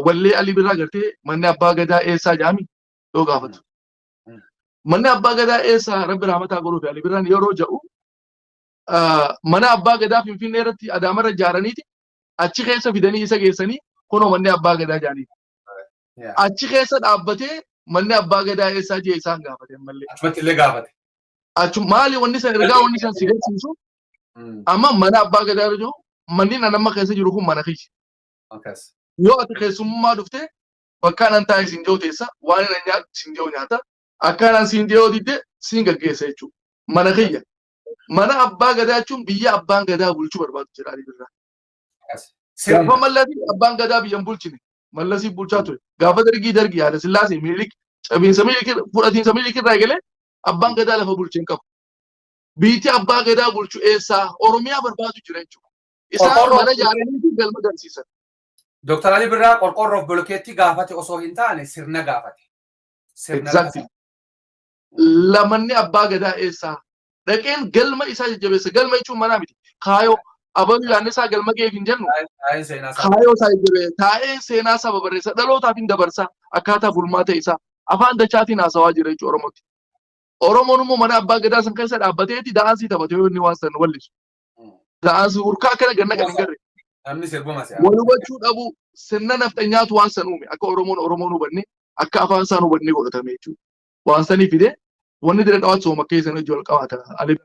Wallee Alii Birraa gartee manni abbaa gadaa eessaa jedhami yoo gaafatu. Manni abbaa gadaa eessaa, rabbi rahmataa godhuuf, Alii Birraan yeroo jedhu mana abbaa gadaa Finfinnee irratti Adaamarra ijaaraniiti achi keessa fidanii isa geessanii, kunoo manni abbaa gadaa jedhanii. Achi keessa dhaabbatee manni abbaa gadaa eessaa jee isaan gaafate ammallee. Achumatti illee gaafate. Achu maali wanni san ergaa wanni san si garsiisu, amma mana abbaa gadaa irra jiru, manni an amma keessa jiru kun mana kiyya. Yoo ati keessummaa dhufte bakka anan taa'e siin jiru teessa, waan inni nyaatu siin jiru nyaata, akka anan siin jiru didde siin gaggeessa jechuudha. Mana kiyya. Mana abbaa gadaa jechuun biyya abbaan gadaa bulchuu barbaadu jedha Ali Birraa. Gaafa Mallasii abbaan gadaa biyya hin bulchine. Mallasii bulchaa ture. Gaafa Dargii, Dargii Haala Sillaasee, Minilik, cabiinsa Minilik, fudhatiinsa Minilik irraa eegalee abbaan gadaa lafa bulchee hin qabu. Biyyi abbaa gadaa bulchu eessaa? Oromiyaa barbaadu jira jechuudha. Isaan mana ijaaranii fi galma galsiisan. Dooktar Ali Birraa qorqoorroof bolokeettii gaafate osoo hin taane sirna gaafate. Sirna. Exactly. Lamanni abbaa gadaa eessaa? Dhaqeen galma isaa jajjabeessa. Galma jechuun manaa miti. Kaayoo abaluu yaadni isaa galma ga'eef hin jennu. Taa'een seenaa isaa. Kaayoo isaa jajjabeessa. Taa'ee seenaa saba barreessa. Dhalootaaf hin dabarsa. Akkaataa bulmaata isaa. Afaan dachaatiin haasawaa jira jechuudha Oromootti. Oromoon immoo mana abbaa gadaa san keessa dhaabbateeti da'aansii taphate yoo inni waan san wallisu. Da'aansii urkaa akkana ganna kan hin garre. Namni sirbuma si'a. Wal hubachuu dhabuu sirna nafxanyaatu waan san uume, akka Oromoon Oromoon hubanne, akka afaan isaan hubanne godhatame jechuudha. Waan sanii fide wanni Dirree Dhawaatti sooma keessa hojii wal qabaata. Ali